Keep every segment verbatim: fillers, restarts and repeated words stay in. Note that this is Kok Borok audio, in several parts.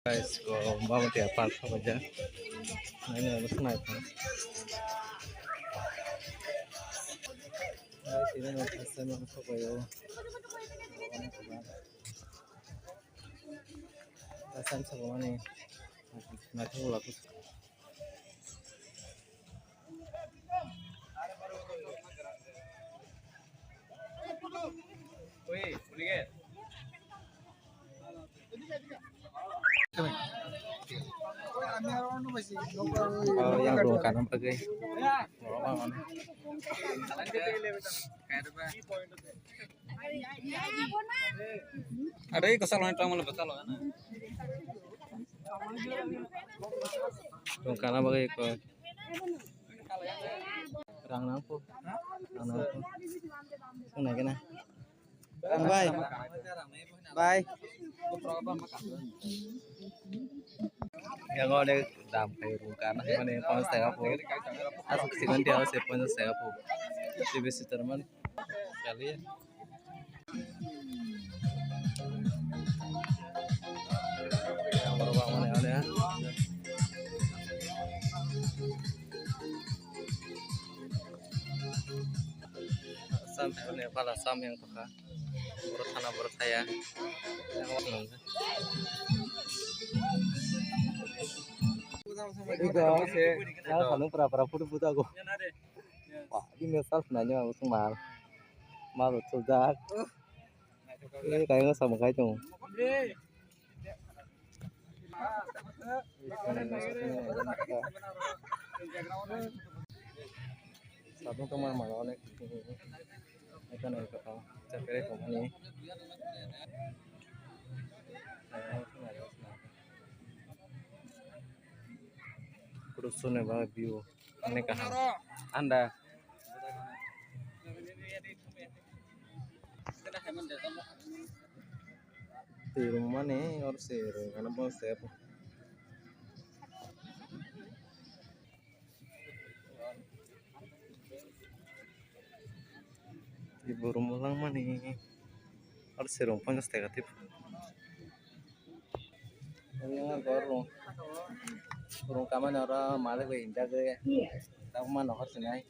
Guys, ko babo tiya park ko ja. Nai nai bus nai pa. Guys, ini mau first time aku coba yo. First time coba ni. Nai coba lah. Oh, yang rung kanam pakai. Ada yang kesal orang tamu lepas kalau. Rung kanam pakai kok. Rang nang po. Rang nang po. Sung nai kena. Bye. Bye. Yang ada dam kayak bukan mana pangsa apa? Asuk sih kan dia harus pangsa apa? Lebih seterman kali ya. Sam yang pala sam yang toka. Borok thana borok thaya. Iko, ya sanu pura pura photo buta go. Wah, ini sal nanya aku mal. Mal tuh dak. Eh, kayak nggak sama kayak tuh. Sabun tuh mana mana nih. Itu nih kok. Cakere tuh nih. Kudu sune ba view. Ani kaham. Anda. Twi rwmani or se rwngkha na bo se. Ibo rwmwlangmani or se rwng ponchash taka tei. Rung kamani oro malik bai hinjagwi tabuk ma nohor sinai.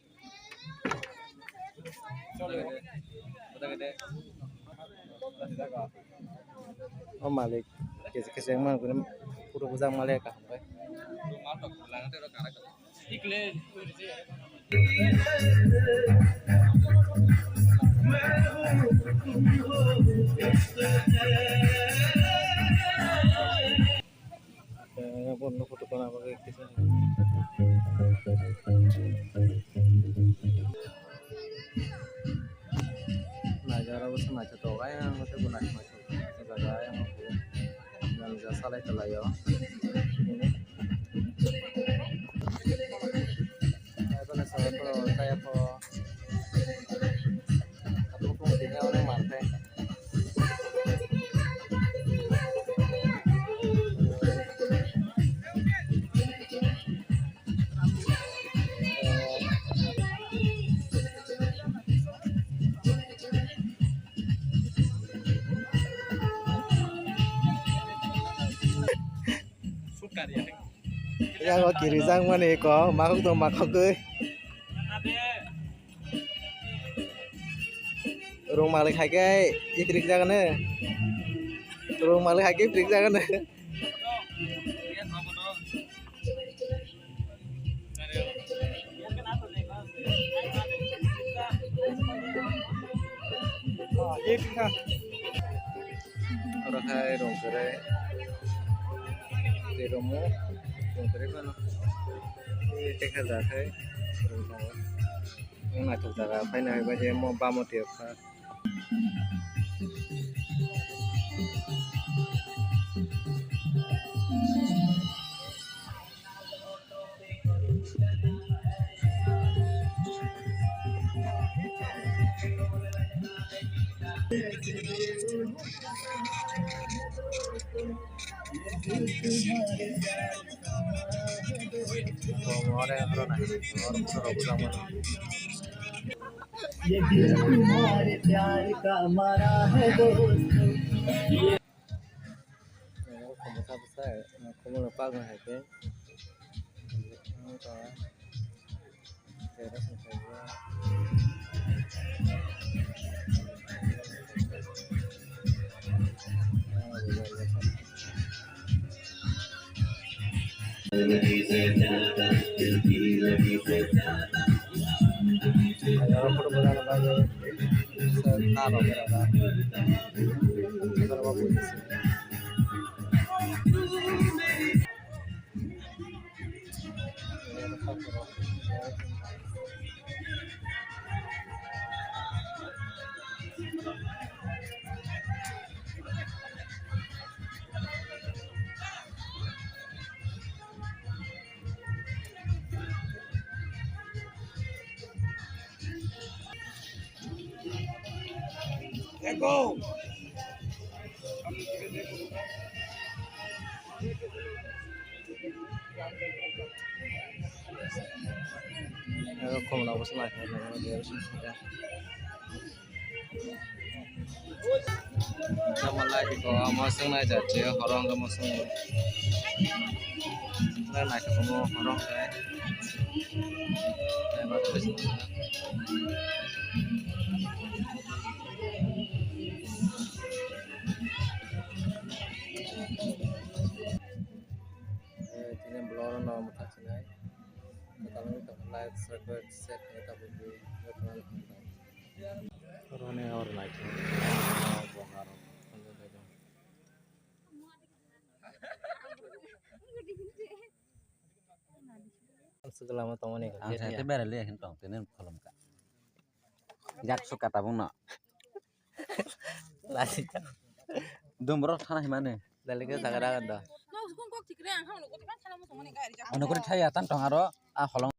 O malik kisa kisa wngmani photo bujak malik kaham bai. Bono photo kana bagwi kisa. Naijak aro bwswk naithotok ayang tei bo naithotok naithotok jaga ayang o. Jani ja salai tonglaio. Abo no sabo taya kho. Abo kung tini onek manthai. Yang o kirijak mani ko makhuk tong makhuk gwi. Rung malik hai khe iprik jagano. Rung malik hai khe iprik jagano. Oro hai rung kwrwi. Tei romo rung kwrwi phano. Tei tekha ja khai rung tongo. Naithok jaga phaina hai bai je mo bamo tei pha. ये दिल तुम्हारे प्यार का मरा है दोस्त। Khumsa bwsa, khumulwng paknwi hai khe. Aro khumla bwsa naithok naithok. Tamo light ko omo swngnai jat se horong omo swngo. Naithok omo horong khe. Tini vlog no mwthang sinai. Kwtal wngwi tongkha, like, subscribe, share khaina tabukdi. Roni hor like. Swkang lama tongmani. Ang sa te berai le hin tong tene kholom ka. Jak suka tabung no. Lasi ta. Dum bro thana himane. Dali ke sagra ganda. Ano kuri thaya tan tong aro a holong.